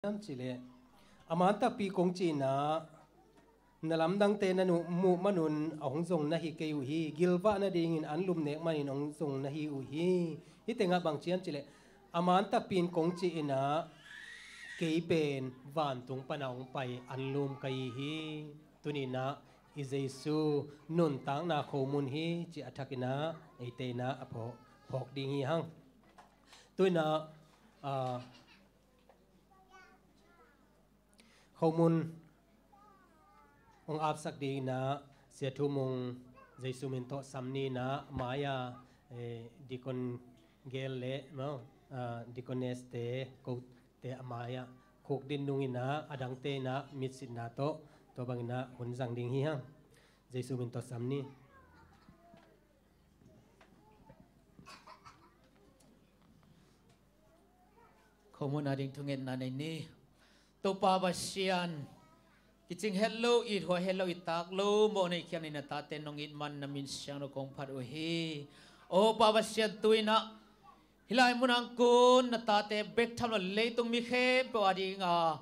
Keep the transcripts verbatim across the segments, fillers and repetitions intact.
Hiam cih leh, a man takpi kong cih in ah, na lamdangte na muh manun a hong zong na hi kei uh hi. Gilvah nadingin anlum nek manin hong zong na hi uh hi. Hih tengah bang ci hiam cih leh, a man takpi in kong cih in ah, kei pen vantung pan a hong pai anlum ka hi hi. Tuni in ah i Jesu nuntakna khomun hi cih a thak in ah eite in ah a phawk, phawk ding hi hang. Tu in ah, ah, khomun hong apsak ding in ah, Sia Thu Mung Jesu min tawh sam ni in ah, a mai-a, eh, deacon gel le, maw, ah, deaconess te, kote a mai-ah khuk din nung in ah, a dangte in ah mitsitna tawh, tua bang in ah hun zang ding hi hang. Jesu min tawh sam ni. Khomun ading thungetna nei ni. Topa Pasian, kicing het lo, it huai het lo, it tak lo, mawh nei khiam nei na tate nong it man na min siangtho kong phat uh hi. O Pa Pasian, tu in ah hih lai mun hang kun na tate bek tham lo leitung mi khempeuh ading a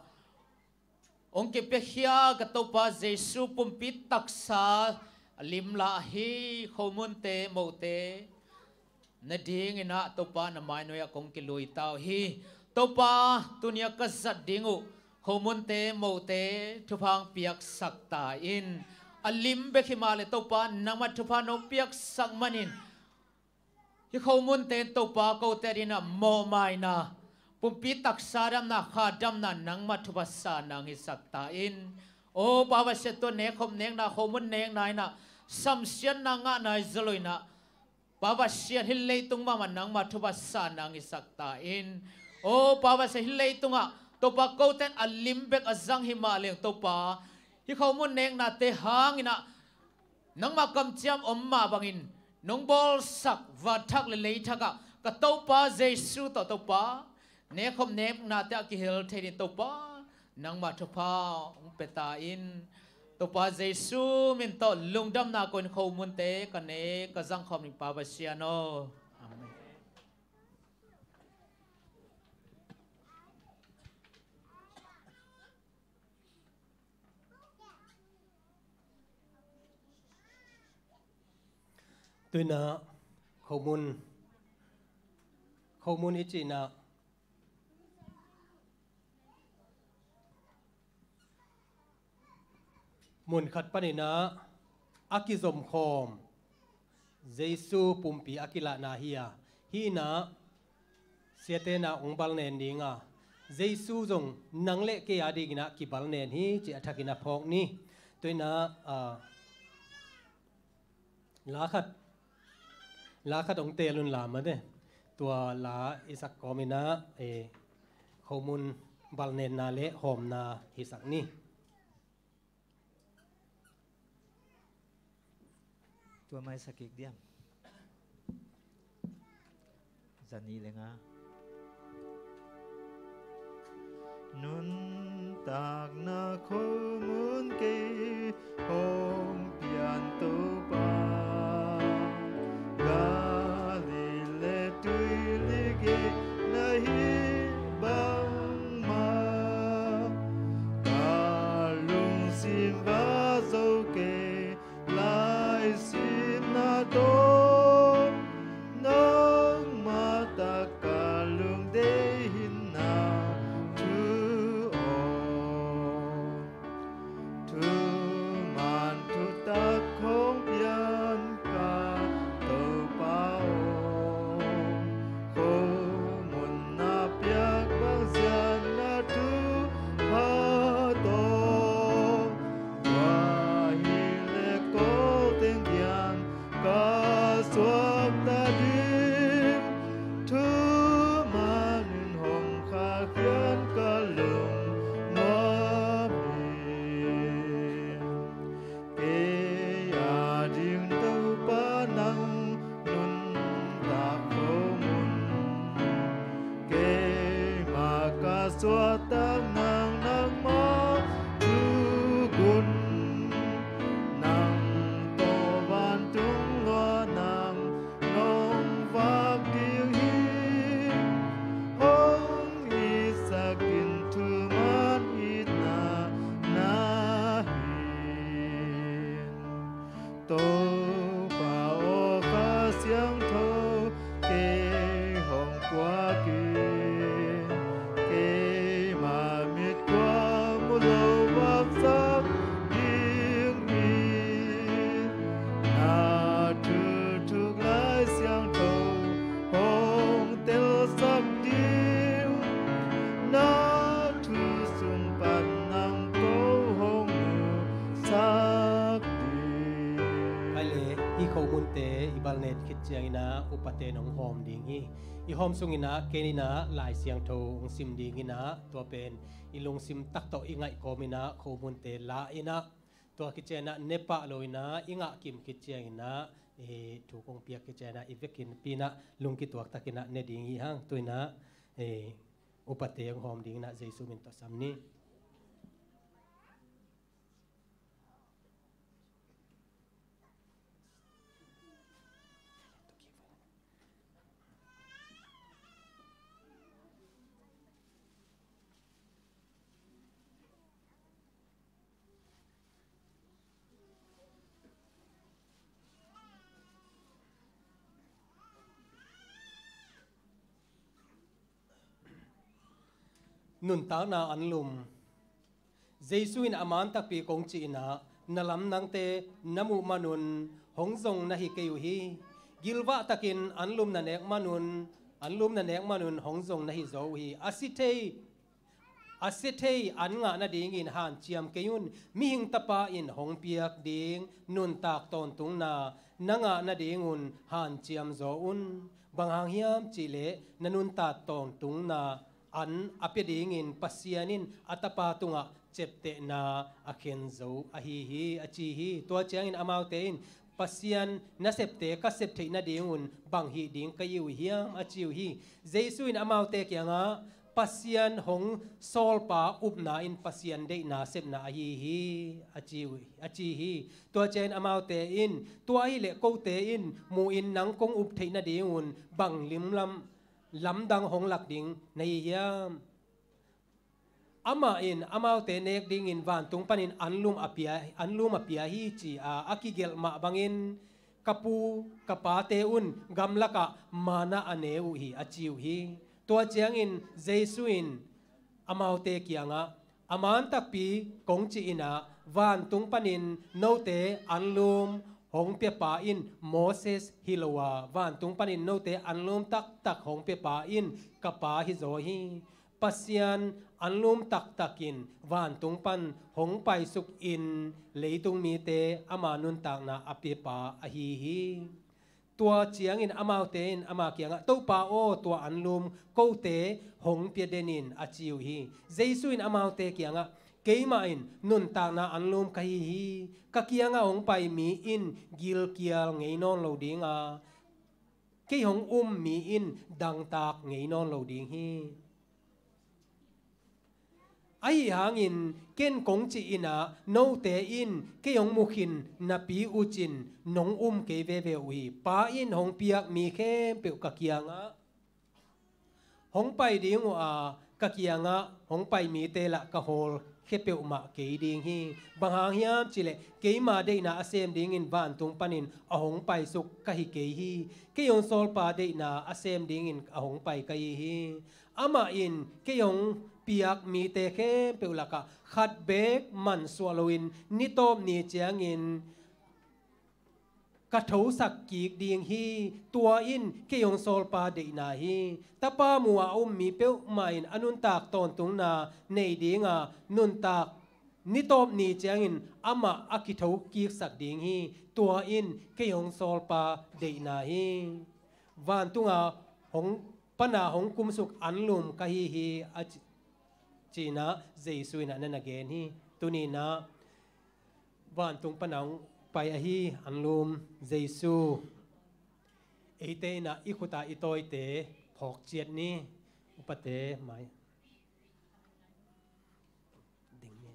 hong kipiakhia ka Topa Jesu pumpi taksa a lim lah hi. Khomunte, mote na ding in ah Topa na mainuai ah kong kilui ta uh hi. Topa, tuni a ka zat ding uh khomunte, mote thupha hong piaksak ta in. A lim bek hi mah leh Topa, nangmah thupha nong piaksak manin hih khomunte in Topa, kote ading in ah mawhmaina, pumpi taksa damna, kha damna, nangmah thupha sa nang hisak ta in. O Pa Pasian, tua nekkhop nekna, khomun nekna in ah samsiatna ngahna hi zaw lo in ah, Pa Pasian, hih leitung mahmah nangmah thupha sa nang hisak ta in. O Pa Pasian, hih leitungah Topa, kote in a lim bek a zang hi mah leng Topa, hih khomun neknate hang in ah nangmah kamciam om mah bangin nong bawlsak van thak le lei thak ah ka Topa Jesu tawh Topa, nekkhop neknate a kihel thei ding Topa, nangmah thupha hong pia ta in. Topa Jesu min tawh lungdamna ko in khomunte ka ne ka zangkhawm ding Pa Pasian aw. Amen. Tu in ah khomun, khomun i cih in ah mun khat panin ah a kizomkhawm Jesu pumpi a kilahna hi a, hih in ah siate in ah hong balnen ding a, Jesu zong nang le kei ading in ah kibalnen hi cih a thak in ah phawk ni. Tu in ah, ah, la khat, la khat hong teel un la mate. Tua la i sak kawm in ah, eh, khomun balnenna le hawmna hisak ni. Tua mai sak kik diam. Zani le nga. Nuntakna khomun kei hong pian Topa, Galilee tuilik gei na hih bangmah, ka lungsim va zo kei, laisimna tawh nangmah tak ka lungdeih hi na, thu aw. Thuman thutak khawng pian ka Topa aw, khomun na piak bang ziatna thupha tawh, tua hi leh ko teng kiang ka suakta ding, thuman in hong khahkhiat ka lungnuam hi. Kei a ding Topa nang nuntak khomun, keimah ka suahtak nang nangmah thugun, nang tawh vantung lua nang nong vak ding hi. Hong itsak in thu Nen khit ciangin ah upate nong hawm ding hi. I hawm sungin ah ken in ah Lai Siangtho hong sim dingin ah tua pen i lungsim tak tawh i ngaih kawmin ah khomunte la in ah tua khit ciangin ah ne pah lo in ah i ngah kim khit ciangin ah, eh, thu kong piak khit ciangin ah i vekin pi in ah lungkituak takin ah ne ding hi hang. Tu in ah, eh, upate hong hawm dingin ah Jesu min tawh sam ni. Nuntakna anlum. Jesu in a man takpi kong cih in ah, na lamdangte na muh manun hong zong na hi kei uh hi. Gilvah takin anlum na nek manun, anlum na nek manun hong zong na hi zaw uh hi. A si thei, a si thei an ngah nadingin hanciam kei un. Mihing Tapa in hong piak ding nuntak tawntungna na ngah nadingun hanciam zaw un. Bang hang hiam cihleh na nuntak tawntungna an a pia dingin Pasian in a Tapa tungah ciaptehna a khen zo ahi hi, a ci hi. Tua ciangin amaute in, Pasian nasepte ka sep theih nadingun bang hih ding ka hi uh hiam, a ci uh hi. Jesu in amaute kiangah, Pasian hong sawlpa upna in Pasian deihna sepna ahi hi, a ci uh, a ci hi. Tua ciangin amaute in, tua ahih leh kote in mu-in nang kong up theih nadingun bang limlam lamdang hong lak ding na hi hiam? Amah in amaute nek dingin vantung panin anlum a pia, anlum a pia hi ci-a a kigelh mah bangin, ka pu ka pate un gamlakah manna a ne uh hi, a ci uh hi. Tua ciangin Jesu in amaute kiangah, a man takpi kong cih in ah, vantung panin note anlum hong piapa in Moses hi lo a, vantung panin note anlum taktak hong piapa in ka Pa hi zaw hi. Pasian anlum taktakin vantung pan hong paisukin leitung mite ama nuntakna a piapa ahi hi. Tua ciangin amaute in ama kiangah, Topa aw, tua anlum kote hong pia den in, a ci uh hi. Jesu in amaute kiangah, Keimah in nuntakna anlum ka hi hi. Ka kiangah hong pai mi in gilkial ngei nawn lo ding a, kei hong um mi in dangtak ngei nawn lo ding hi. Ahi hangin ken kong cih in ah, note in kei hong mu khin napi uh cin nong um kei veve uh hi. Pa in hong piak mi khempeuh ka kiangah hong pai ding uh a, ka kiangah hong pai mite lah ka hawlkhia peuhmah kei ding hi. Bang hang hiam cihleh keima deihna a sem dingin vantung panin a hong paisuk ka hi kei hi. Kei hong sawlpa deihna a sem dingin a hong pai ka hi hi. Amah in kei hong piak mite khempeuh lakah khat beek mansuah loin ni tawp ni ciangin ka thosak kik ding hi. Tua in kei hong sawlpa deihna hi. Tapa mu-a a um mi peuhmah in a nuntak tawntungna nei ding a, nuntak ni tawp ni ciangin amah a kitho kiksak ding hi. Tua in kei hong sawlpa deihna hi. Vantunga hong pana hong kumsuk anlum ka hi hi, a ci-, ci-in ah Jesu in ah na na gen hi. Tuni in ah vantung pana hong pai ahi anlum Jesu, eite in ah i khut ah i tawite phawk ciat ni. Upate mai. Ding ni.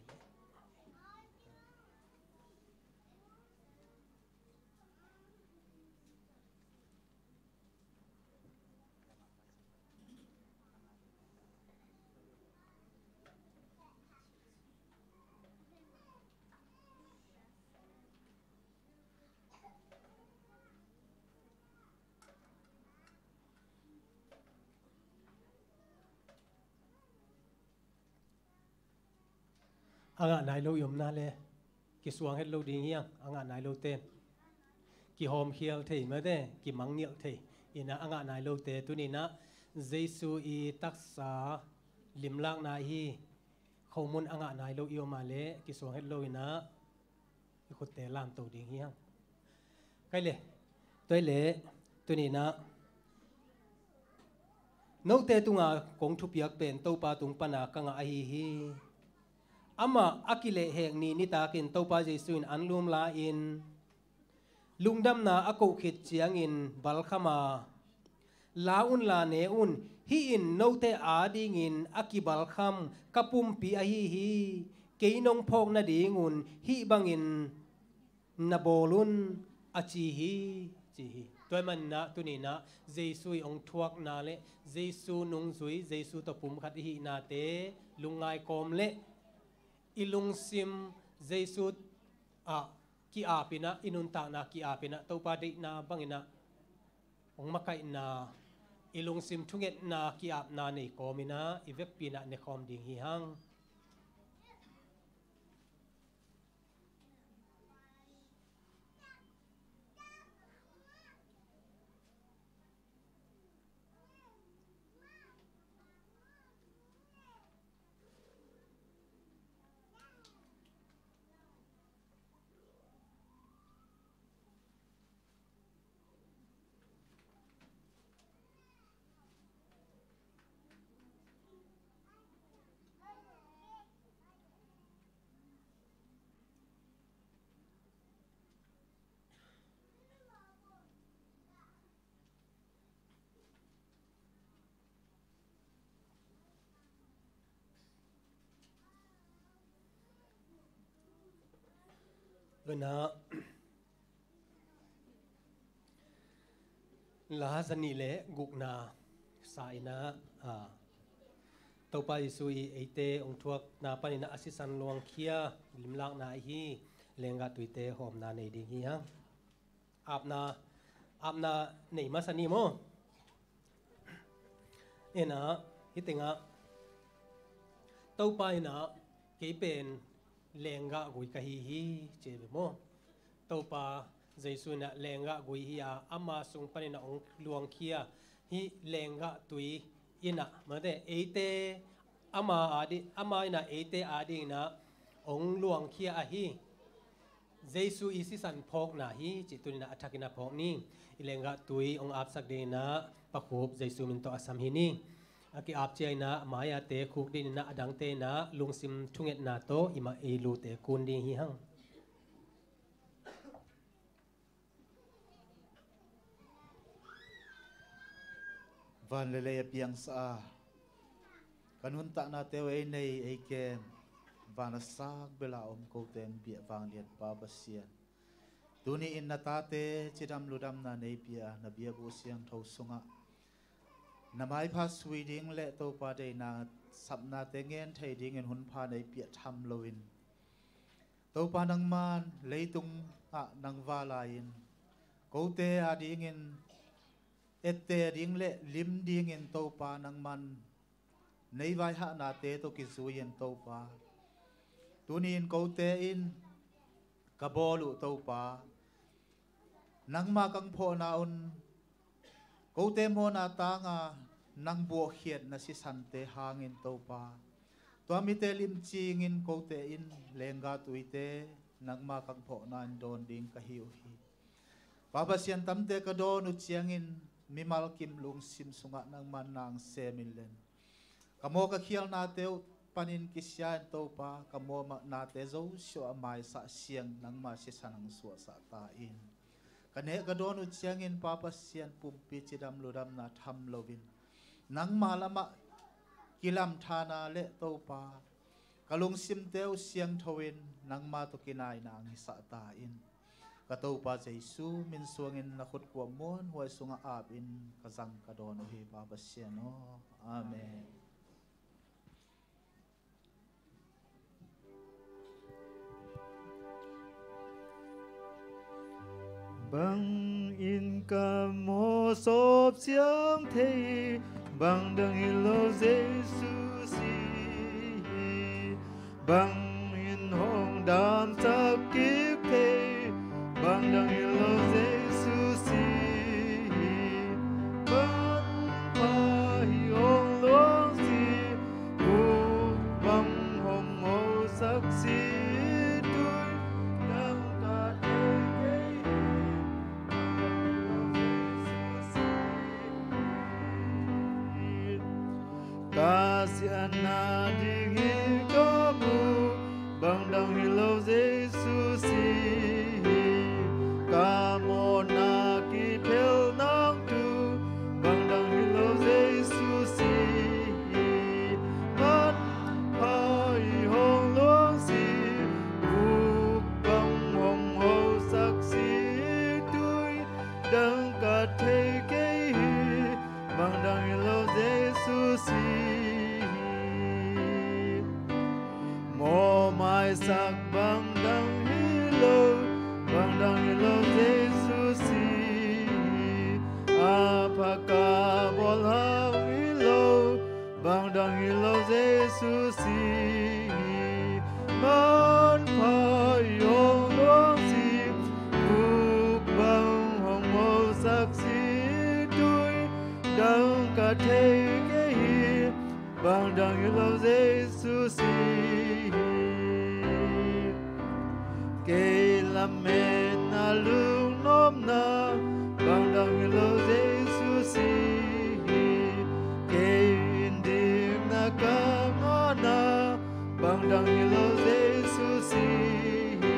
A ngah nai lo i omna le kisuang het lo ding hi hang, a ngah nai lote. Kihawmkhial thei mate, kimangngilh thei. In ah a ngah nai lote, tuni in ah Jesu i taksa limlakna hi. Khomun a ngah nai lo i om a le kisuang het lo in ah i khutte lamto ding hi hang. Kai le, Tua hi leh, tuni-in ah note tunga kong thupiak pen Topa tung pana ka ngah ahi hi. Amah a kilehhek ni nitakin Topa Jesu in anlum la-in lungdamna a koh khit ciangin balkham a, "La unla ne un, hih in note adingin a kibalkham ka pumpi ahi hi. Kei nong phawk nadingun hih bangin na bawl un," a ci hi, ci hi. Tua ahih manin ah tuni-in ah Jesu i hong thuakna le Jesu nungzui, Jesu tawh pumkhat i hihnate lungngai kawm le i lungsim Jesu ah ki-apin ah, i nuntakna ki-apin ah, Topa deihna bangin ah hong makaihna, i lungsim thungetna ki-apna nei kawmin ah i vekpi-in ah ne khawm ding hi hang. Tuna la zanih le gukna sa-in ah, ah, Topa Jesu i eite hong thuakna panin ah a sisan luangkhia limlakna ahi lenggah tuite hawmna nei ding hi hang. Apna, apna nei masa ni maw? Ena, hih tengah Topa in ah kei pen lenggah gui ka hi hi, ci ve maw? Topa Jesu in ah lenggah gui hi a, ama sung panin ah hong luangkhia hih lenggah tui in ah, mate, eite ama adi, ama in ah eite adingin ah hong luangkhia ahi Jesu i sisan phawkna hi cih tuni-in ah a thakin ah phawk ni. I lenggah tui hong apsak dingin ah Pa Khup Jesu min tawh a sam hi ni. A ki-ap ciangin ah a mai-ate khuk dingin ah a dangte in ah lungsim thungetna tawh i mah i lute kun ding hi hang. Van le lei a piangsa a, ka nuntaknate uh ei nei ei kem, van a sak bela om ko teng biah vanglian Pa Pasian, tuni-in na tate cidam ludamna nei pia, na biakbuk siangtho sungah na maipha sui ding le Topa deihna sapnate ngen thei dingin hun pha nei piah tham loin, Topa nangman leitungah nang va lai-in kote adingin ette ding le lim dingin Topa nangman nei vaihahnate tawh kizui-in Topa, tuni-in kote in ka bawl uh Topa, nangma kangphawhna un kote mawhna tanga nang buahkhiatna sisante hangin Topa, tua mite limcingin kote in lenggah tuite nangma kangphawhna in dawn ding ka hi uh hi. Pa Pasian, tamte ka dawn uh ciangin mimal kim lungsim sungah nangman nang semin len, ka maw ka khialnate uh panin kisia-in Topa, ka mawhnate zosiah a maisah siang nangma sisan hong suahsah ta in. Ka neh ka dawn uh ciangin Pa Pasian, pumpi cidam ludamna tham loin nangma lamah kilamthana le Topa, ka lungsimte uh siangtho in nangma tawh kinaina hong hisah ta in. Ka Topa Jesu min suangin na khut kuah muanhuai sungah apin ka zang ka dawn uh hi, Pa Pasian aw. Amen. Bangin ka mawh sawp siang thei, bang dang hi lo Jesu si hi. Bangin hong damsak kik thei, bang dang hi lo Jesu si hi. Bang pha hi hong luang si, bang hong hosak si, tui dang ta thei kei hi. Na ding hi ka mu, bang dang hi lo Jesu si hi. Ka mawhna kiphel nang tu, bang dang hi lo Jesu si hi. Manpha i hong luang si, buk bang hong hosak si, tui dang ka thei kei hi. Bang dang hi lo Jesu si hi. Mawh maisak bang dang hi lo, bang dang hi lo Jesu si hi. A pha ka bawl hau hi lo, bang dang hi lo Jesu si hi. Manpha i hong luang si, buk bang hong hosak si, tui dang ka thei kei hi. Bang dang hi lo Jesu si hi. Kei lametna lungnopna, bang dang hi lo Jesu si hi. Kei indikna ka ngahna, bang dang hi lo Jesu si hi.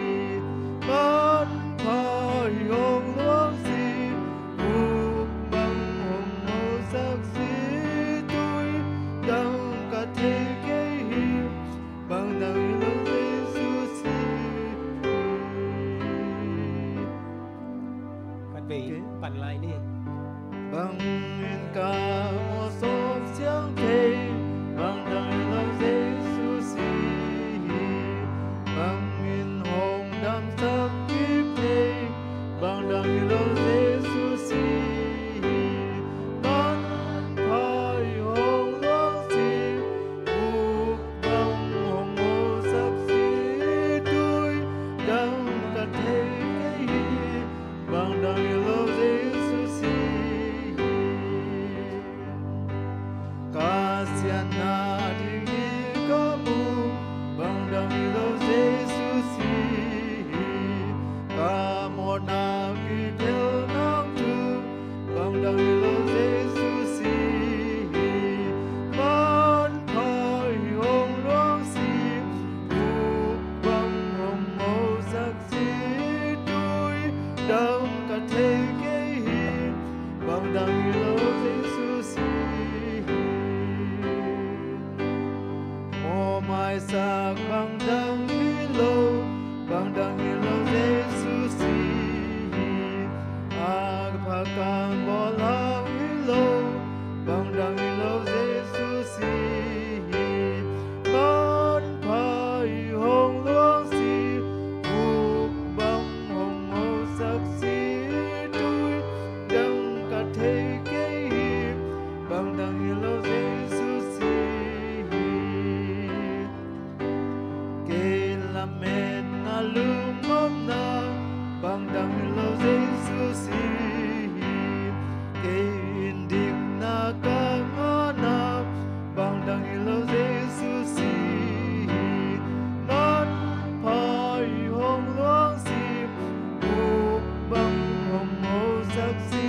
Manpha i hong luang si, buk bang hong hosak si, tui dang ka thei kei hi. Bang dang hi lo Jesu si hi. Khat vei pan lai ni. Bang in ka mawh sawm siang thei, bang dang hi lo Jesu si hi. Bang in hong damsak kip thei, bang dang hi lo Jesu si hi. Manpha i hong luang si, buk bang hong hosak si, tui dang ka thei kei hi. Bang dang hi lo Jesu si hi. Ka siatna ding hi ka mu, bang dang hi lo Jesu si hi. Ka mawhna kiphel nang tu, bang dang hi lo Jesu si hi. Manpha i hong luang si, buk bang hong hosak si, tui dang ka thei kei hi. Bang dang hi lo Jesu si hi. Mawh maisak bang dang hi lo, bang dang hi lo Jesu si hi. A pha ka bawl hau hi lo, bang dang hi lo Jesu si hi. Manpha i hong luang si, buk bang hong hosak si, tui dang ka thei kei hi. Bang dang hi lo Jesu si hi. Kei lametna lungnopna, bang dang hi lo Jesu si hi. Kei indikna ka ngahna, bang dang hi lo Jesu si hi. Manpha i hong luang si, buk bang hong hosak si,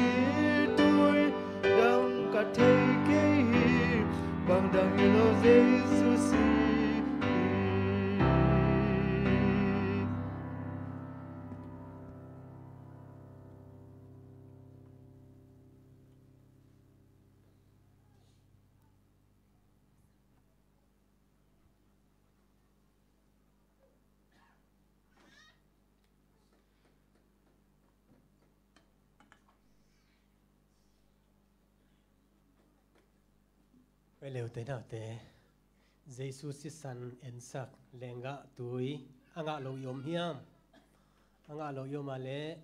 tui dang ka thei kei hi. Bang dang hi lo Jesu si hi. Vei leute naute, Jesu sisan ensak lenggah tui a ngah lo i om hiam? A ngah lo i om a leh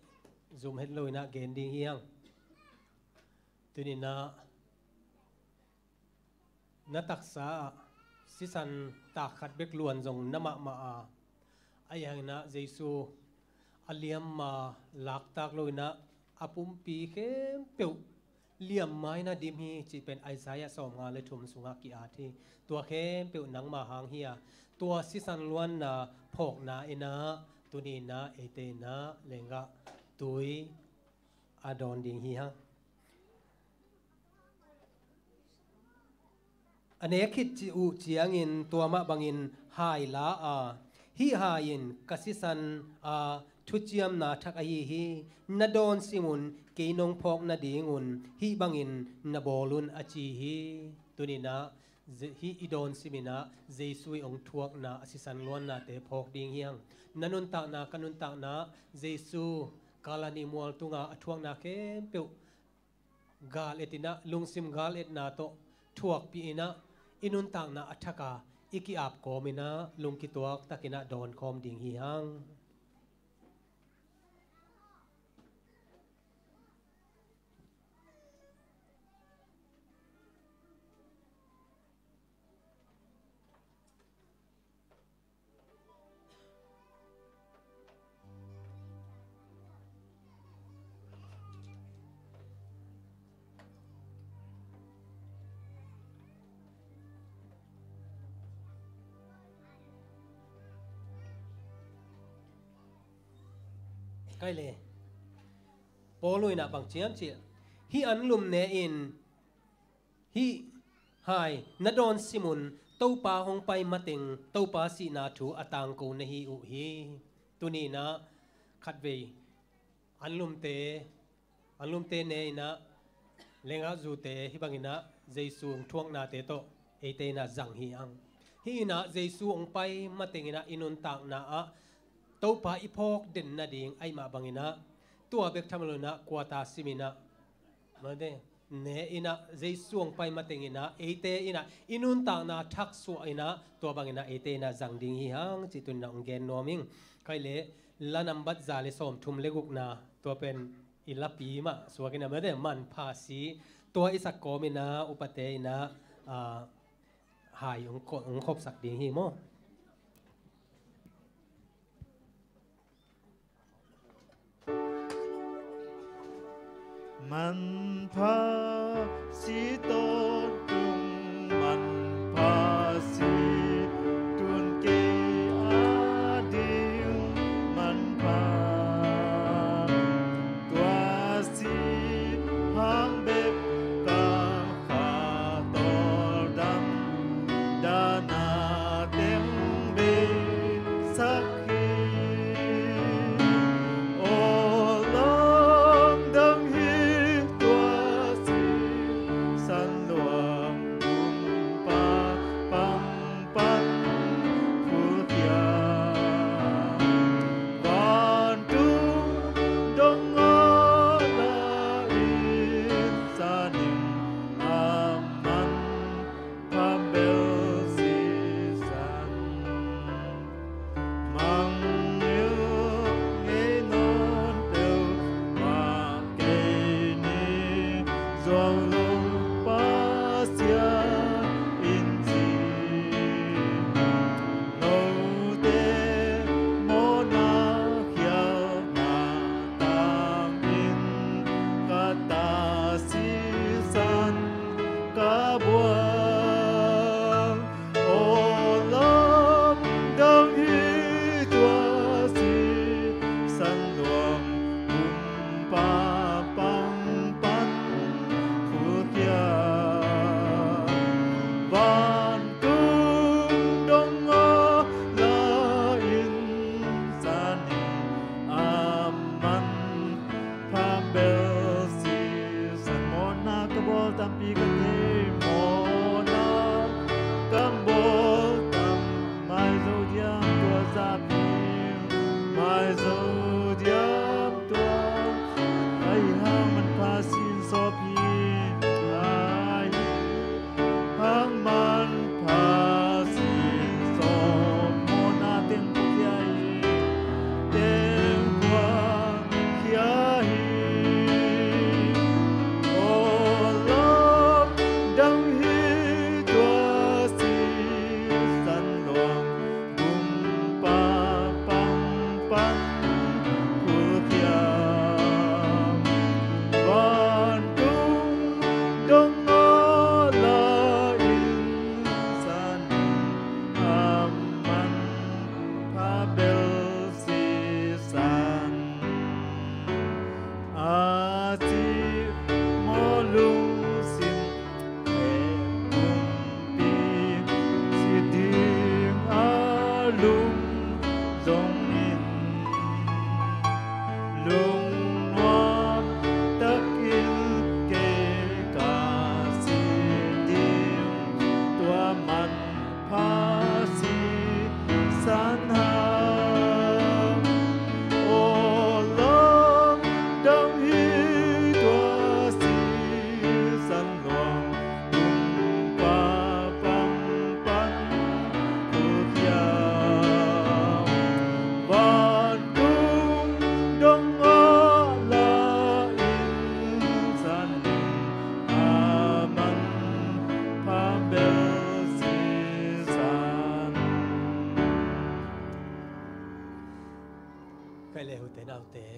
zum het lo in ah gen ding hiam? Tuni in ah na taksa ah sisan tak khat bek luan zong na mahmah a, ahi hangin ah Jesu a liamma laktak lo in ah a pumpi khempeuh liamma in a dim hi cih pen Isaiah sawmnga le thum sungah ki-at hi. Tua khempeuh nangma hang hi a, tua sisan luanna phawkna in ah tuni in ah eite in ah lenggah tui a dawn ding hi hang. a nek khit uh ciangin tua mah bangin hai la a, hih hai in ka sisan a thuciamna thak ahi hi. Na dawn sim un, kei nong phawk nadingun hih bangin na bawl un, a ci hi. Tuninah hih i dawn siminah Jesu i hong thuakna a sisan luannate phawk ding hi hang. Na nuntakna, ka nuntakna, Jesu Kalvari mual tunga a thuakna khempeuh gal etinah, lungsim gal etna tawh thuakpih inah, i nuntakna a thaka i ki-ap kawminah lungkituak takinah dawn kawm ding hi hang. Kai le Paul in ah bang ciam cih, hih anlum ne in, hih hai na dawn simun, Topa hong pai mateng Topa sihna thu a tangko na hi uh hi. Tuni inah khatvei anlumte, anlumte ne inah lengah zute hih banginah Jesu hong thuaknate tawh eite inah zang hi ang. Hih inah Jesu hong pai mateng inah i nuntakna ah Topa i phawk den nading ahih mah banginah tua bek tham lo inah kuata sim inah, mate, ne inah Jesu hong pai mateng inah eite inah i nuntakna thaksuah inah tua banginah eite inah zang ding hi hang cih tuni inah hong gen nuam ing. Kai le la nambat za le sawmthum le gukna, tua pen i lapi mah suak inah, mate, manpha si, tua i sak kawm inah upate inah, ah, hai hong ko-, hong khopsak ding hi maw. Manpha si tawntung, manpha si tun kei ading manpha. Tua si hang bek ka kha tawldam, dana teng bei sak hi. Aw lamdang hi tua sisan luang, kumpa pang pan phulkhia. Vantung dong a la in sanin a man pha bel sisan. Mangngilh ngei nawn peuhmah kei ni, zuau lo Pasian in ci. Note mawhna khialhna tangin ka ta sisan ka buang. Aw lamdang hi tua sisan luang, kumpa pang pan phulkhia. Vantung dong a la in sanin a man pha bel sisan. Mawhna ka bawl tampi ka thei, mawhna ka bawl tam, maizo diam tua zah hi, maizo diam tua. Ahi hang manpha sin sawp hi, ahi hang manpha sin sawp, mawhna teng pia hi, teng pia hi. Aw lamdang hi tua sisan luang, kumpa pang pan San hang, aw lam dang hi tua sisan luang, tung pa pang pan khut hiam. Vantung dong a la in san ding a man pha bel sisan. Kei le ute naute,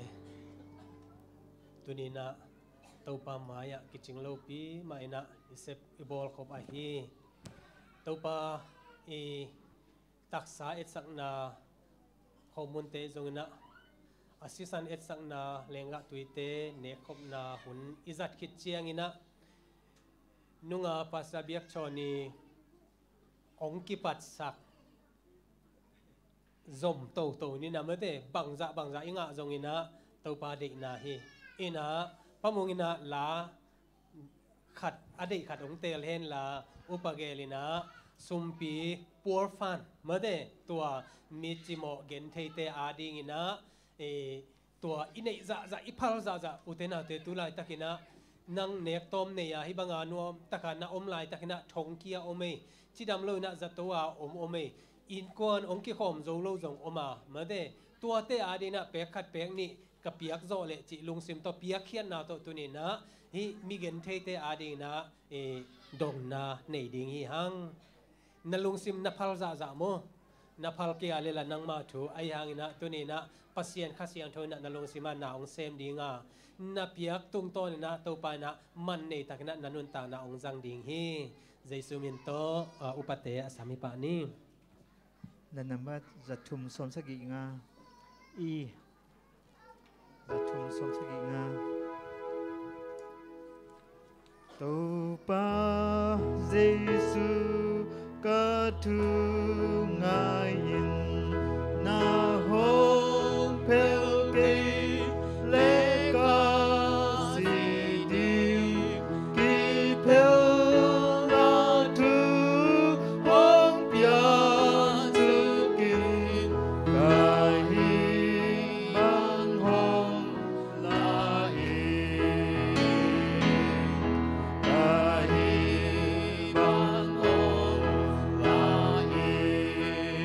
tuni-in ah Topa mai-ah kicing lopi mah in ah i sep i bawlkhop ahi. Topa i taksa etsakna khomunte zongin ah, a sisan etsakna lenggah tuite nekkhopna hun i zat khit ciangin ah, nunga Pastor Biak Chawn i hong kipatsak zom toto ni na mate, bangzah bangzah i ngah zongin ah Topa deihna hi. In ah Pa Mung in ah la khat, a deih khat hong teel hen la, Upa Gel in ah sumpi poor fund mate, tua mi cimawh gentheite adingin ah, eh, tua i neih zahzah, i phal zahzah, ute naute, tu laitakin ah nang nek tawm nei a, hih banga nuam taka na om laitakin ah thongkia om ei, cidam lo in ah zato a om om ei, innkuan hong kikhawm zo lo zong om a, mate, tuate adingin ah pek khat pek nih ka piak zawh leh cih lungsim tawh, piakkhiatna tawh tuni-in ah hih mi gentheite adingin ah, eh, donna nei ding hi hang. Na lungsim na phal zahzah maw? Na phal kei a leh la nangma thu, ahi hangin ah tuni-in ah Pasian Kha Siangtho in ah na lungsim ah na hong sem ding a, na piak tungtawnin ah Topa in ah man nei takin ah na nuntakna hong zang ding hi. Jesu min tawh, ah, upate a sam hi pah ni. Na nambat za thum sawm sagih nga. I za thum sawm sagih nga. Topa Jesu, ka thu ngai-in na hong phel kei leh ka si ding, kiphelna thu hong piaksak in, ka hih bang hong la in, ka hih bang hong la in.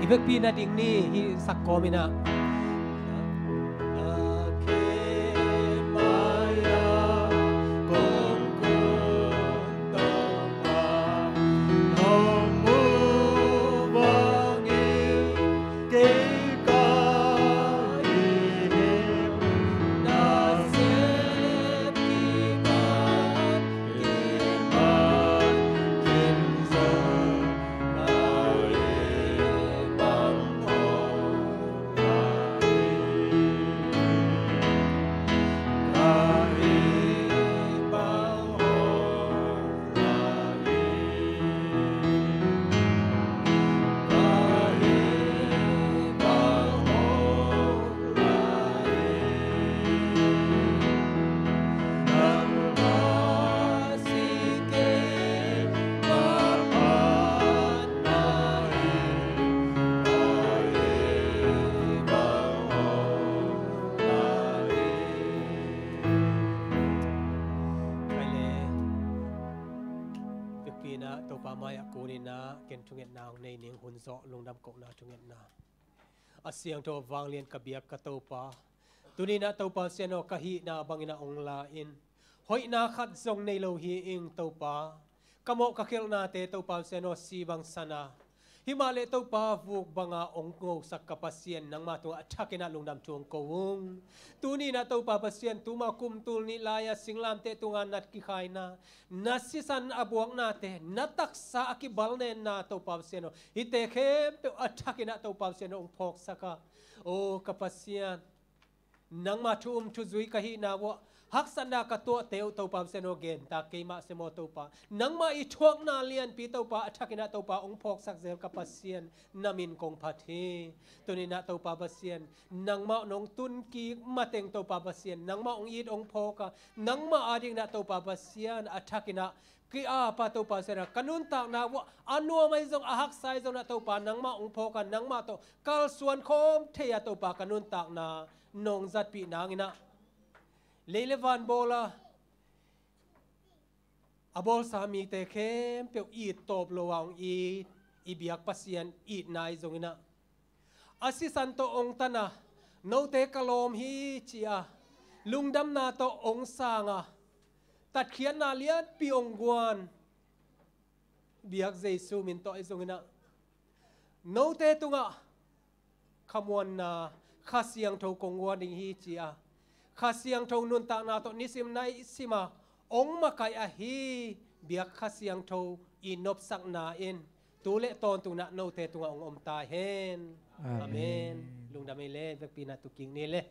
Vekpi na ding ni, hih sak kawm in ah. Vekpi in ah Topa mai-ah kunin ah ken thungetna hong nei ning, hun zawh lungdam kohna thungetna. A siangtho vanglian ka biak ka Topa, tuni in ah Topa Pasian aw, ka hihna bangin ah hong la in. Hoihna khat zong nei lo hi ing Topa. Ka mawh ka khelhnate Topa Pasian aw, si bang san a, himah leh Topa vuk banga hong ngosak ka Pasian, nangma tungah a thakin ah lungdam thu hong ko ung. Tuni in ah Topa Pasian, tuma kum tul nih lai-a singlamteh tunga nat kikhaina, na sisan a buaknate, na taksa a kibalnenna Topa Pasian aw, hihte khempeuh a thakin ah Topa Pasian aw, hong phawksak a. O ka Pasian, nangma thu um thu zui ka hihna uah haksatna ka tuahte uh Topa Pasian aw, gentak keimah sem aw Topa. Nangmah i thuakna lianpi Topa a thakin ah Topa hong phawksak zel ka Pasian, na min kong phat hi. Tuni in ah Topa Pasian, nangmah nong tunkik mateng Topa Pasian, nangmah hong it hong phawk a, nangmah adingin ah Topa Pasian a thakin ah ki-ap a Topa Pasian aw, ka nuntakna uah a nuam ahi zong a haksa ahi zong ah Topa nangmah hong phawk a, nangmah tawh kalsuan khawm thei a Topa ka nuntakna nong zatpih nangin ah, lei le van bawl a, a bawlsa mite khempeuh it tawp lo a hong it i biak Pasian itna ahi zongin ah, a sisan tawh hong tan a, note ka lawm hi ci a, lungdamna tawh hong sang a, tatkhiatna lianpi hong guan biak Jesu min tawh ahi zongin ah, note tungah khamuanna Kha Siangtho kong guan ding hi ci a, Kha Siangtho nuntakna tawh nisim naisim a hong makaih ahi biak Kha Siangtho i nopsakna in tu le tawntung in ah note tungah hong om ta hen. Amen. Amen. Lungdam ei le, vekpi in ah tu kik ni le.